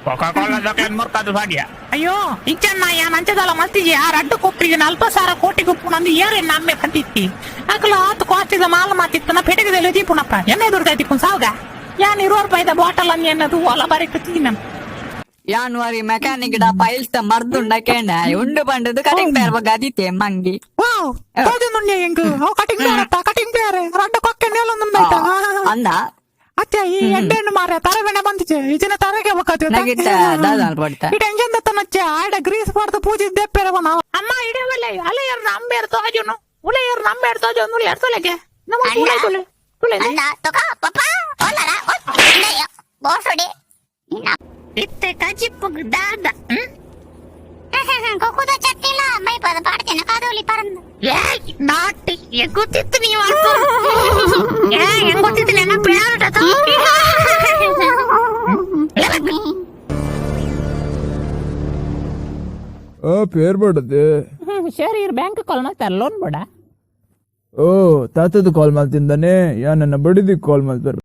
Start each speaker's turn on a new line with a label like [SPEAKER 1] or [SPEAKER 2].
[SPEAKER 1] Coca ಕೋಲಾದಕ್ಲೆನ್ ಮುರ್ಕದ್ ಪಾಡ್ಯ.
[SPEAKER 2] ಅಯ್ಯೋ ಇಜ್ಜಣ್ಣ, ಯಾನ್ ಅಂಚದಲ್ಲ ಮಲ್ತಿಜಿ. ಆ ರಡ್ಡು ಕೊಪ್ಪಿಗೆ 40,000 ಕೋಟಿ ಗುಪ್ಪುನಂದು ಏರ್ ಎನ್ನ ಅಮ್ಮೆ ಪಂಡಿತ್ತಿ. ಅಕಲು ಆತು ಕಾಸ್ಟಿದ ಮಾಲ್ ಮಾತಿತ್ತನ ಪೆಟಗದಲ್ಲಿ ದೀಪುನಪ್ಪ. ಎಣ್ಣೆ ದುರ್ಗ ತಿಪ್ಪುನ್ ಸಾವ್ಗ. ಯಾನ್ 20 ರೂಪಾಯಿದ ಬಾಟಲ್ ಅನ್ ಎನ್ನದು ಒಲ ಬರಿಕ್ ತೀನ.
[SPEAKER 3] ಯಾನ್ ವಾರಿ ಮೆಕ್ಯಾನಿಕ್ ಡ ಪೈಲ್ಸ್ ದ ಮರ್ದುಂಡ ಕೇಂಡ, ಉಂಡು ಪಂಡದು ಕಟಿಂಗ್ ಪೇರ್ ಬಗ್ಗೆ ಅದಿತ್ತೆ ಮಂಗಿ.
[SPEAKER 2] ವಾವ್, ತೋಜೊಂದುಂಡೆ ಎಂಕ್. ಅವು ಕಟಿಂಗ್ ಪ್ಲೇಯರ್, ಕಟಿಂಗ್ ಪ್ಲೇಯರ್. ರಡ್ಡ ಕೊಕ್ಕೆ ನೇಲೊಂದುಂಡಾಯ್ತ.
[SPEAKER 3] ಅಂದ.
[SPEAKER 2] ಅತ್ತೆ, ಈ ಎಡ್ಡೆಣ್ಣು ಮಾರೆ ತರಬೇಣ ಬಂದಿಚೆ ಇಜಿನ ತರಗೆ ಬೊಕ್ಕತ್ತೆ.
[SPEAKER 3] ನಗಿತ್ತ ದಾದ ಪಡ್ತ.
[SPEAKER 2] ಈ ಟೆನ್ಷನ್ ದತ್ತನಚ್ಚೆ ಆಡ ಗ್ರೀಸ್ ಪಡ್ದು ಪೂಜೆ ದೆಪ್ಪೆರವ ನಾವು. ಅಮ್ಮ ಇಡವಲ್ಲ ಅಲೆಯರ್ ನಂಬೇರ್ ತೋಜುನು ಉಲೆಯರ್ ನಂಬೇರ್ ತೋಜುನು ಉಲೆಯರ್ ತೊಲೆಗೆ ನಮ್ಮ ತುಲೆ ತುಲೆ ತುಲೆ.
[SPEAKER 4] ಅಣ್ಣ ತಕ ಪಪ್ಪ ಓಲರ ಬೋಸಡಿ.
[SPEAKER 2] ಇತ್ತೆ ಕಜಿಪ್ಪು ದಾದ?
[SPEAKER 4] ಕೊಕ್ಕುದ ಚಟ್ನಿಲ ಮೈ ಪದ ಪಾಡ್ತೇನೆ ಕಾದೋಲಿ ಪರಂದು.
[SPEAKER 2] ಏಯ್ ನಾಟಿ, ಹೆಂಗ್ ಗೊತ್ತಿತ್ತು ನೀವು? ಏ, ಹೆಂಗ್ ಗೊತ್ತಿತ್ತು ನನ್ನ ಪ್ಲೇಯರ್?
[SPEAKER 5] ಆ ಪೇರ್ ಬಡದೆ.
[SPEAKER 2] ಸರಿ, ಇರ್ ಬ್ಯಾಂಕ್ ಕಾಲ್ ಮಾಡ್ತಾರೆ, ಲೋನ್ ಬೇಡ.
[SPEAKER 5] ಓ, ತಾತದ ಕಾಲ್ ಮಾಡ್ತಿದ್ದಾನೆ. ಯಾ ನನ್ನ ಬಡಿದಿ ಕಾಲ್ ಮಾಡ್ತಾರೆ.